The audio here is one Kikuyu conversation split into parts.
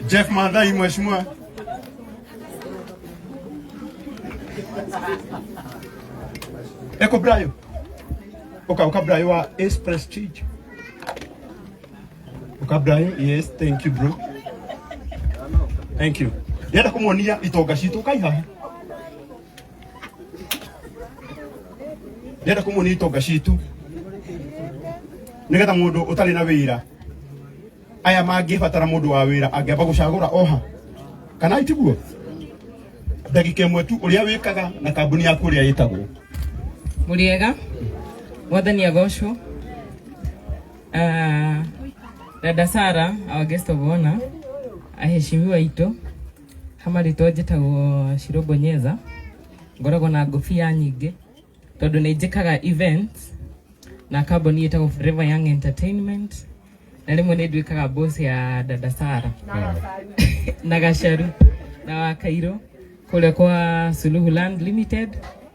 Jeff Mathai mheshimiwa. Eko Brayo. Oka oka Brayo wa Ace Prestige. Oka Brayo, yes, thank you bro. Thank you. Ndĩrenda kũmuonia itonga citũ kai haha. Ndĩrenda kũmuonia itonga citũ. Nĩgetha mũndũ ũtarĩ na wĩra aya mangĩbatara mũndũ wa wĩra angĩamba gũcagũra oha kana itiguo ndagĩka ĩmwe tu ũrĩa wĩkaga na kambuni yaku ũrĩa ĩtagwo. Mũrĩega, mwathani agocwo. Ah, dada Sara, our guest of honor, aheshimiwa aitũ, hamarĩtwo njĩtagwo Shiro Bonyeza, ngoragwo na ngũbia nyingĩ tondũ nĩ njĩkaga events na kambuni ĩtagwo Forever Young Entertainment na rĩmwe nĩ nduĩkaga boss ya dada Sara na Gacaru na Wakairũ kũrĩa kwa Suluhu Land Limited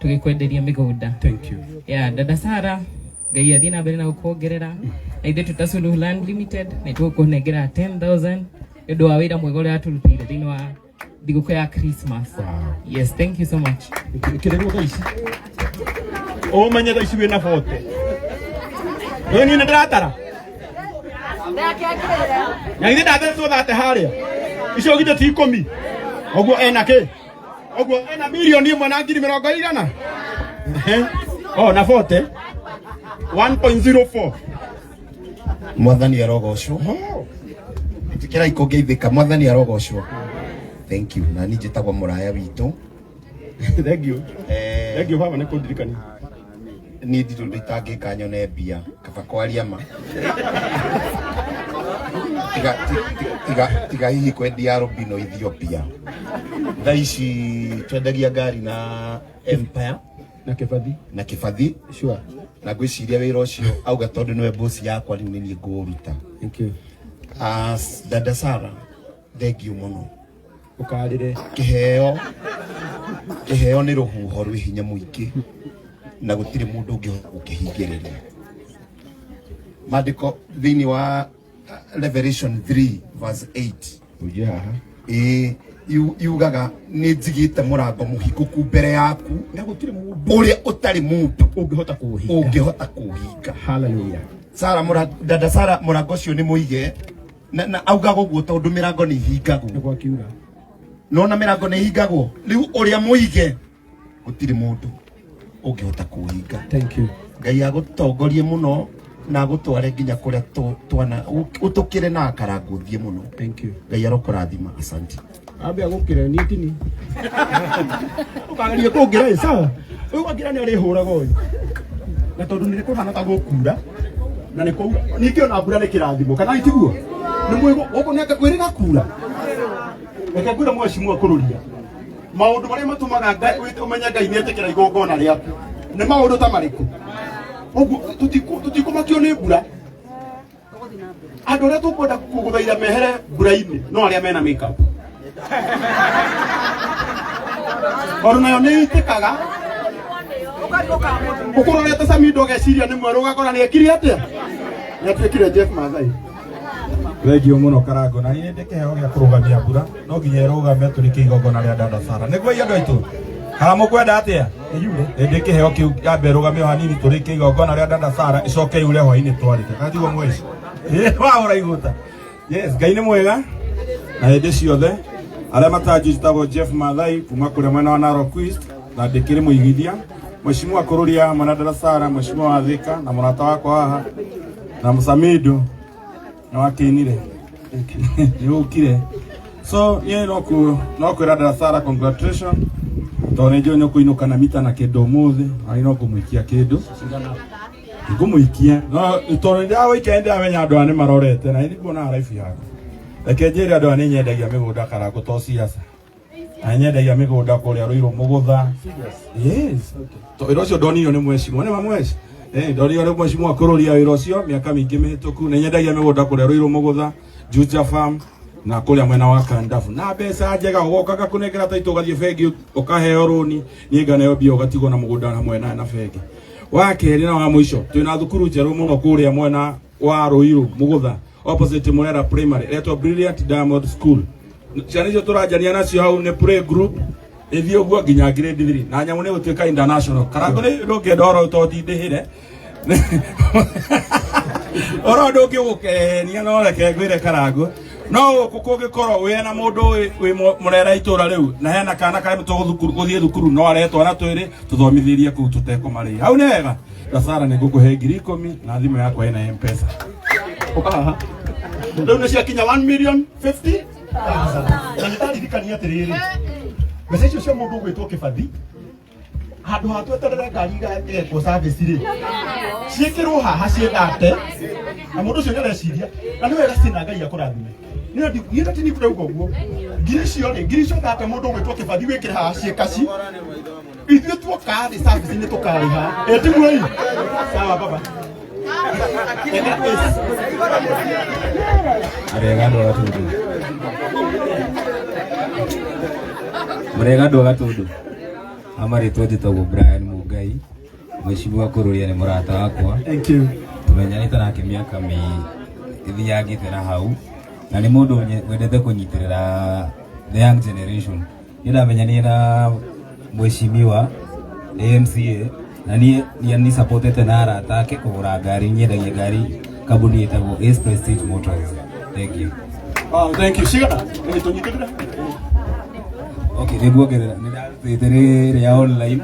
tũgĩkwenderia mĩgũnda. Thank you. Yeah, dada Sara, Ngai athiĩ na mbere na gũkuongerera na ithuĩ twĩ ta Suluhu Land Limited nĩ tũgũkũnengera 10000 nĩ ũndũ wa wĩra mwega ũrĩa watũrutĩire thĩinĩ wa thigũkũ ya Christmas. Yes, thank you so much. Ĩkĩrĩrwo thaa ici ũmenye thaa ici wĩna bote ĩ niĩ nĩ ndĩratara na githĩ ndathetwo thate harĩa icio githĩ ti ikũmi ũguo ena kĩ ũguo ena mirioni 1 na ngiri mĩrongo igana. Ehe. Oh, na bote 1.04. Mwathani arogocwo. Ĩtĩkĩrai kũngeithĩka. Mwathani arogocwo. Thank you. Na niĩ njĩtagwo mũraya witũ. Thank you. Eh, Thank you baba nĩ kũndirikania. Niĩ ndirĩ ũndũ itangĩka nyone mbia kaba kwaria ma tiga tiga tiga hihi kwendia arobino Ethiopia. Thaa ici twendagia ngari na Empire na Kĩbathi. Na Kĩbathi. Sure. Na ngwĩciria wĩra ũcio auga tondũ nĩwe boss yakwa rĩu nĩ niĩ ngũũruta. Thank you. Ah, dada Sara, thank you mũno. Ũkarĩre. Kĩheo kĩheo nĩ rũhuho rwĩ hinya mũingĩ na gũtirĩ mũndũ ũngĩhota gũkĩhingĩrĩria. Maandĩko thĩinĩ wa Revelation 3 verse 8. Ũnjie haha. Ĩĩ, yugaga nĩ njigĩte mũrango mũhingũku mbere yaku na gũtirĩ mũndũ ũrĩa ũtarĩ mũndũ ũngĩhota kũũhinga. Ũngĩhota kũũhinga. Hallelujah. Sara mũra, dada Sara, mũrango ũcio nĩ mũige na augaga ũguo tondũ mĩrango nĩ ihingagwo. Nĩguo akiuga. Nona mĩrango nĩ ihingagwo, rĩu ũrĩa mũige gũtirĩ mũndũ ũngĩhota kũũhinga. Thank you. Ngai agũtongorie mũno na agũtware nginya kũrĩa twana ũtũkĩre na akarango ũthiĩ mũno. Thank you. Ngai arokũrathima, asante. Ambia gũkĩra niĩ tini ũkageria kũngĩra ĩ sawa ũyũ wakĩra nĩ arĩhũraga ũyũ na tondũ nĩ kũhana ta gũkura na nĩ kwaura ningĩ ona mbura nĩ kĩrathimo kana itiguo nĩ mwĩ gũkũ nĩ kwĩrĩga kura. Reke ngwĩre mheshimiwa kũrũria maũndũ marĩa matũmaga Ngai ũmenye Ngai nĩ etĩkĩra igongona rĩaku nĩ maũndũ ta marĩkũ. Ũguo tũtikũmakio nĩ mbura. Andũ arĩa tũkwenda kũgũthaitha mehere mbura-inĩ no arĩa mena makeup tondũ nayo nĩ itĩkaga ũkũrorete Samido ũgeciria nĩ mwerũ ũgakora nĩ ekire atĩa nĩ atuĩkire Jeff Mathai. Thengio mũno Karango, na niĩ ndĩ kĩheo gĩa kũrũgamia mbura, no nginya ĩrũgame tũrĩkie igongona rĩa dada Sara. Nĩguo andũ aitũ, kana mũkwenda atĩa? Nĩ ndĩ kĩheo kĩu, yambe ĩrũgame o hanini tũrĩkie igongona rĩa dada Sara, ĩcoke yure hwainĩ twarĩke. Kana tiguo mweci? Wahũra igũta. Yes, Ngai nĩ mwega na hĩndĩ ciothe. Arĩa matanjũĩ njĩtagwo Jeff Mathai kuma kũrĩa mwena wa Narok East na ndĩkĩrĩ mũigithia. Mheshimiwa Kũrũria hamwe na dada Sara, Mheshimiwa wa Thika na mũrata wakwa haha na Mũsamido nĩ wakĩinire nĩ ũkire, so niĩ no kwĩra dada Sara congratulation tondũ nĩ njũĩ nĩ ũkũinũka na mita na kĩndũ ũmũthĩ na niĩ no ngũmũikia kĩndũ ngũmũikia no tondũ nĩ ndĩrawĩikia nĩ ndĩramenya andũ aya nĩ marorete na nĩ nguona life yaku. Reke njĩre andũ aya nĩ nyendagia mĩgũnda Karangũ to siasa na nyendagia mĩgũnda kũrĩa Rũirũ Mũgũtha. Yes, to wĩra ũcio ndonirio nĩ mheshimiwa nĩ ma mweshi eh ndonirio nĩ mheshimiwa kũrũria wĩra ũcio mĩaka mĩingĩ mĩhĩtũku. Nĩ nyendagia mĩgũnda kũrĩa Rũirũ Mũgũtha, Juja Farm na kũrĩa mwena wa Kandabu na mbeca njega ũgokaga kũnengera taitũ ũgathiĩ bengi ũkaheo rũni niĩ nganeo mbia ũgatigwo na mũgũnda hamwe na bengi. Wa kerĩ na wa mũico, twĩna thukuru njerũ mũno kũrĩa mwena wa Rũirũ Mũgũtha opposite Murera Primary, ĩretwo Brilliant Diamond School. Ciana icio tũranjania nacio hau nĩ play group ĩthiĩ ũguo nginya grade 3 na nyamũ nĩ gũtuĩka international. Karango nĩ ndũngĩenda ũhoro ũyũ tondindĩhĩre ũhoro ndũngĩgũkenia no reke ngwĩre Karango no gũkũ kũngĩkorwo wĩna mũndũ wĩ mũrera itũra rĩu na hena kana karemetwo gũthiĩ thukuru no arehe twana twĩrĩ tũthomithĩrie kũu tũtekũmarĩha hau nĩ wega. Dasara nĩ ngũkũhe 10,000 na thimũ yakwa ĩna M-Pesa. Ũka haha. Rĩu nĩ ciakinya 1 million 50 na nĩ ndaririkania atĩrĩrĩ, mbeca icio cia mũndũ ũgwĩtwo Kĩbathi, handũ ha tweterere ngari igekwo service rĩ, ciĩkĩrwo haha ciĩthate na mũndũ ũcio nĩareciria na nĩ wega cina Ngai akũrathime. Niĩ ndatini kũrauga ũguo, ngiri icio rĩ, ngiri icio thate mũndũ ũgwĩtwo Kĩbathi wĩkĩre haha ciĩ kaci, ithuĩ tuoka rĩ service nĩ tũkarĩha. Ĩ tiguo ĩ? Sawa baba. Mũrega andũ a Gatundu. Mũrega andũ a Gatundu. Amarĩtwo njĩtagwo Brian Mungai. Mheshimiwa Kururia nĩ mũrata wakwa. Thank you. Tũmenyanĩte nake mĩaka ĩthiangĩte na hau. Na nĩ mũndũ wendete kũnyitĩrĩra the young generation. Niĩ ndamenyanire na mheshimiwa AMCA na niĩ nĩ supportete na arata ake kũgũra ngari, nyendagia ngari kambuni ĩtagwo Ace Prestige Motors. Thank you. Oh, thank you. Cigana? Nĩ tũnyitĩrĩre. Okay, nĩ nguongerera, nĩ ndarutĩte rĩrĩa online.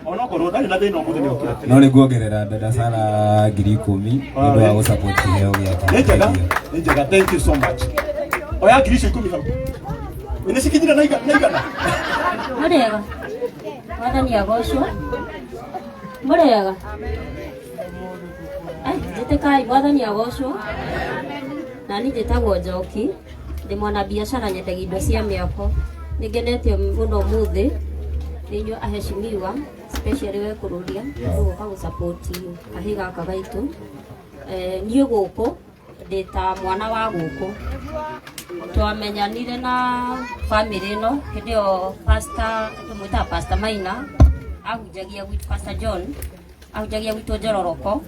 Onokorwo ndarĩ na thĩna ũmũthĩ nĩ okĩra. No nĩ nguongerera dada Sara 10,000 nĩ ũndũ wa gũsupport kĩheo gĩake. Nĩ njega, nĩ njega. Thank you so much. Oya ngiri icio 10 hau. Nĩ cikinyire na igana. Mũrĩega. Mwathani agocwo. Mũrĩega. Njĩtĩkai Mwathani agocwo. Na niĩ njĩtagwo Njoki. Ndĩ mwana biacara nyendagia indo cia mĩako. Nĩ ngenete mũno ũmũthĩ nĩ inyuĩ aheshimiwa, especially we Kururia, nĩ gũka gũsupport kahĩ gaka gaitũ. Niĩ gũkũ ndĩ ta mwana wa gũkũ. Twamenyanire na family ĩno hĩndĩ ĩyo pastor, tũmwĩtaga Pastor Maina, ahunjagia gwitũ, Pastor John ahunjagia gwitũ Njororoko.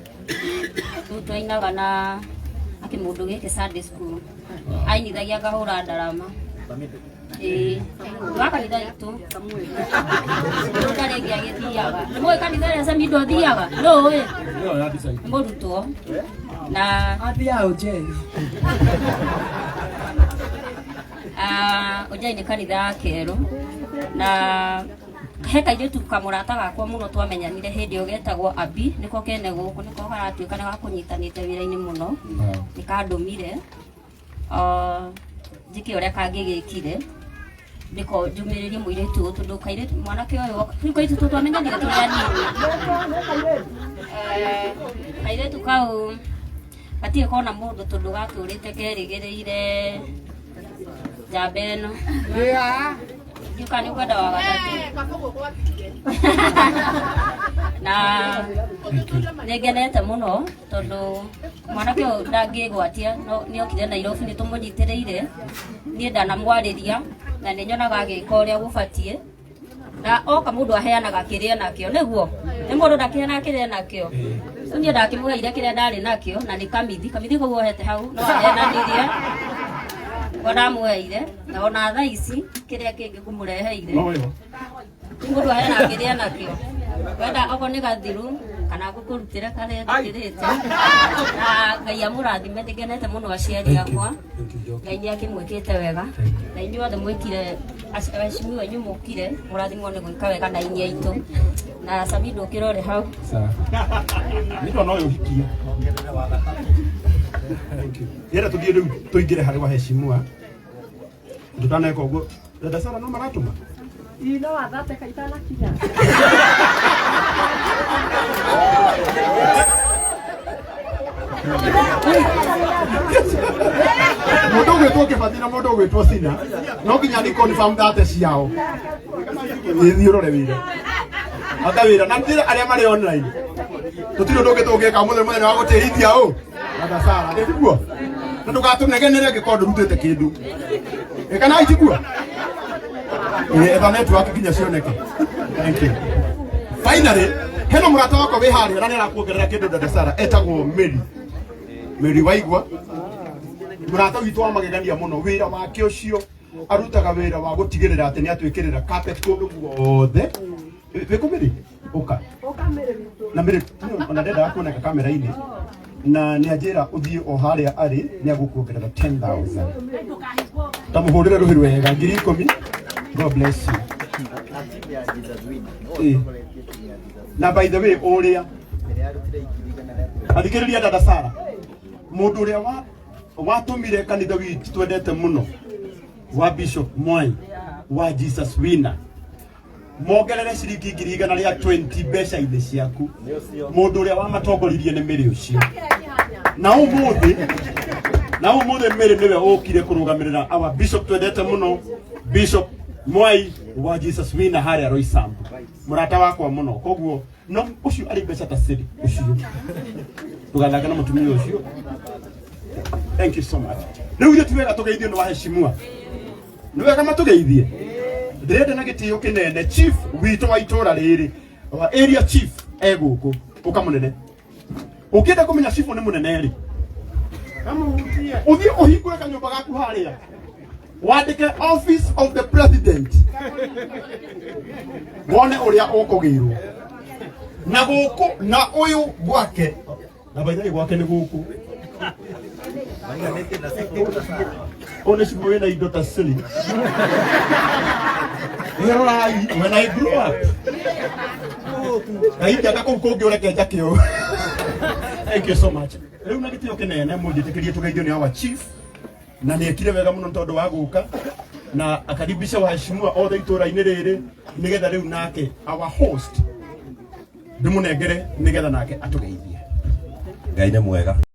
Rĩu twainaga na akĩmũndũ gĩkĩ Sunday school, ainithagia ngahũra ndarama. Ĩĩ, wa kanitha itũ ndarĩ ĩngĩ agĩthiaga. Nĩ mũĩ kanitha ĩrĩa Samido athiaga? Nũĩ? Nĩ mũrutwo na athiaga Ũnjei. Ũnjei nĩ kanitha ya Kerũ. Na he kairĩtu kamũrata gakwa mũno twamenyanire hĩndĩ ĩyo getagwo Abi, nĩko kene gũkũ, nĩko karatuĩka nĩ gakũnyitanĩte wĩra-inĩ mũno, nĩ kandũmire njĩke ũrĩa kangĩgĩkire nĩko njumĩrĩrie mũirĩtu ũyũ, tondũ kairĩtu mwanake ũyũ rĩu kairĩtu tũtũ twamenyanire tũrĩ anini. Kairĩtu kau gatirĩ kona mũndũ tondũ gatũrĩte kerĩgĩrĩire njamba ĩno. Ndiũka nĩ ũkwenda wa gatatũ. Na nĩ ngenete mũno tondũ mwanake ũyũ ndangĩgwatia, no nĩ okire Nairobi, nĩ tũmũnyitĩrĩire. Niĩ ndanamwarĩria na nĩ nyonaga agĩka ũrĩa gũbatiĩ. Na oka mũndũ aheanaga kĩrĩa nakĩo, nĩguo nĩ mũndũ ndakĩheanaga kĩrĩa nakĩo. Rĩu niĩ ndakĩmũheire kĩrĩa ndarĩ nakĩo, na nĩ kamithi kamithi kau ohete hau no aheananirie ko ndamũheire, na ona thaa ici kĩrĩa kĩngĩ ngũmũreheire mũndũ aheanaga kĩrĩa nakĩo. Wenda okorwo nĩ gathiru kana ngũkũrutĩre karĩa njĩkĩrĩte. Na Ngai amũrathime, ndĩngenete mũno aciari akwa. Ngai nĩ akĩmwĩkĩte wega, na inyuĩ othe mwĩkire, aheshimiwa inyuĩ mũkire mũrathimwo nĩ gwĩka wega na inyuĩ aitũ. Na Samido ũkĩrore hau. Nĩ ndona ũyũ ũhikie. Yera tũthiĩ rĩu tũingĩre harĩ waheshimiwa. Tũtaneka ũguo, dada Sara no maratũma? Ino wathate kaitanakinya. Mũndũ ũgwĩtwo Kĩbathi na mũndũ ũgwĩtwo Sina no nginya ni confirm data ciao. Thiĩ ũrore wĩra. Aka wĩra na njĩra arĩa marĩ online. Tũtirĩ ũndũ ũngĩ tũngĩka mũthenya mũthenya wa gũtĩithia ũ. Dada Sara, ĩ tiguo? Na ndũgatũnegenere angĩkorwo ndũrutĩte kĩndũ. Ĩ kana itiguo? Ĩ etha network nginya cioneke. Thank you. Finally, hena mũrata wakwa wĩ harĩa na nĩ arakuongerera kĩndũ dada Sara, etagwo Mary. Mary Waigua. Mũrata witũ wa magegania mũno, wĩra wake ũcio. Arutaga wĩra wa gũtigĩrĩra atĩ nĩ atwĩkĩrĩra carpet kũndũ guothe. Wĩkũ Mĩrĩ? Ũka. Na Mĩrĩ ona ndendaga kuoneka kamera-inĩ na nĩ anjĩra ũthiĩ o harĩa arĩ nĩ agũkuongerera 10,000. Tamũhũrĩre rũhĩ rwega 10,000. God bless you. Na by the way ũrĩa athikĩrĩria dada Sara mũndũ ũrĩa wa watũmire kanitha witũ twendete mũno wa Bishop Mwai wa Jesus Winner mongerere ciringi 120,000 mbeca-inĩ ciaku mũndũ ũrĩa wamatongoririe nĩ Mĩrĩ ũcio na ũmũthĩ na ũmũthĩ Mĩrĩ nĩwe ũkire kũrũgamĩrĩra our bishop twendete mũno Bishop Mwai wa Jesus Winner harĩa Roysambu mũrata wakwa mũno koguo no ũcio arĩ mbeca ta city ũcio ndũgathake na mũtumia ũcio. Thank you so much. Rĩu ithuĩ ti wega tũgeithio nĩ waheshimiwa nĩ wega matũgeithie ndĩrenda na gĩtĩo kĩnene chief witũ wa itũra rĩrĩ wa area chief egũkũ ũka mũnene ũngĩenda kũmenya chief nĩ mũnene rĩ ũthiĩ ũhingũre kanyũmba gaku harĩa wandĩke office of the president wone ũrĩa ũkũgĩrwo na gũkũ na ũyũ gwake na baithaĩ gwake nĩ gũkũ ũyũ nĩ cibũ wĩna indo ta cili rorai when I grow up kahinda kũu kũngĩ ũreke njake ũũ. Thank you so much. Rĩu na gĩtĩo kĩnene mũnjĩtĩkĩrie tũgeithio nĩ our chief na nĩ ekire wega mũno tondũ wa gũka na akaribisha waheshimiwa othe itũra-inĩ rĩrĩ nĩgetha rĩu nake our host ndĩmũnengere nĩgetha nake atũgeithie. Ngai nĩ mwega.